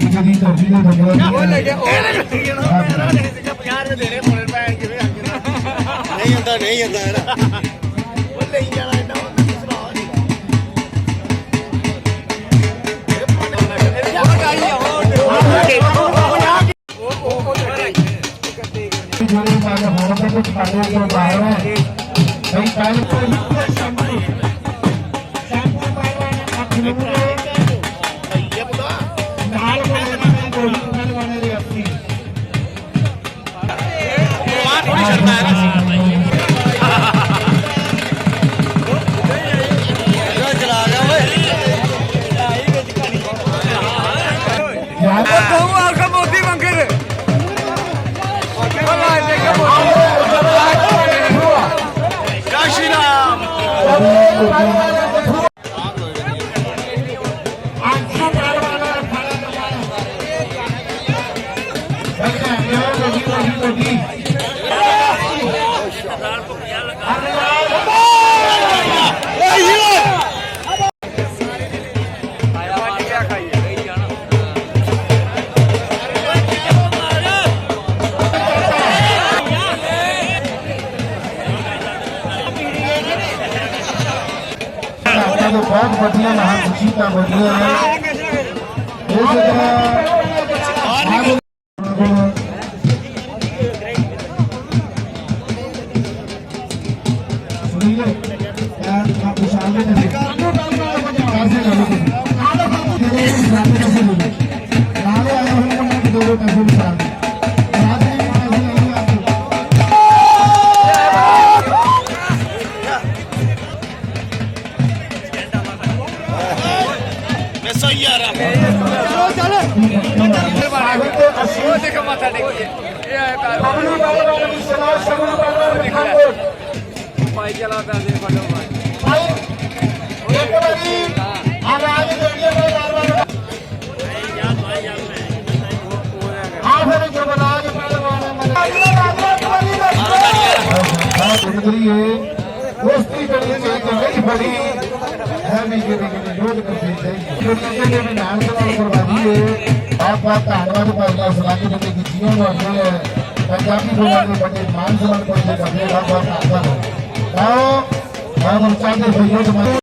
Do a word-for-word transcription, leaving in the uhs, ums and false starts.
जेह्ड़ी धरती दे बंदे दी नहीं आता, नहीं आता। ਜਿਹੜੇ ਗੱਲ ਹੋਣ ਤੇ ਕੁਝ ਪਾਣੀ ਤੋਂ ਬਾਹਰ ਹੈ। ਕਈ ਟਾਈਮ ਤੋਂ ਸ਼ੈਂਪੂ, ਸ਼ੈਂਪੂ ਪਾਇਆ, ਅਖਰੂਟ, ਨਾਲ ਵਾਲੇ ਗੋਲੀ, ਨਾਲ ਵਾਲੇ ਦੇ ਅੱਸੀ। यार, कहूँ आका मोदी मंगे रे। जय श्री राम। ਬਹੁਤ ਵੱਡੀਆਂ ਮਹਾਨ ਖੁਸ਼ੀ ਦਾ ਮੌਕਾ ਹੈ। ਇਹ ਜਿਹੜਾ ਕੁਸ਼ਤੀ ਜਿਹੜੀ ਹੈ, ਕੁਸ਼ਤੀ ਜਿਹੜੀ ਹੈ, ਇੱਕ ਨਹੀਂ ਬੜੀ ਹੈ ਵੀ ਜਿਹੜੀ ਕਿ ਯੋਗ ਕੁਸ਼ਤੀ ਹੈ। ਕੁਸ਼ਤੀ ਦੇ ਵੀ ਨਾਲ ਨਾਲ ਬਰਬਾਦੀ ਹੈ। ਆਪ ਦਾ ਧੰਨਵਾਦ ਕਰਦਾ ਸਲਾਹ ਦੇ ਵਿੱਚ ਜੀਵਨ ਵਰਦੇ ਹੈ। ਪੰਜਾਬੀ ਬੋਲਣ ਦੇ ਬੜੇ ਮਾਨ ਸਨਮਾਨ ਕਰਦੇ ਕਰਦੇ ਆਪ ਦਾ ਧੰਨਵਾਦ। ਆਓ, ਆਪ ਨੂੰ ਚਾਹਤੇ ਸਹਿਯੋਗ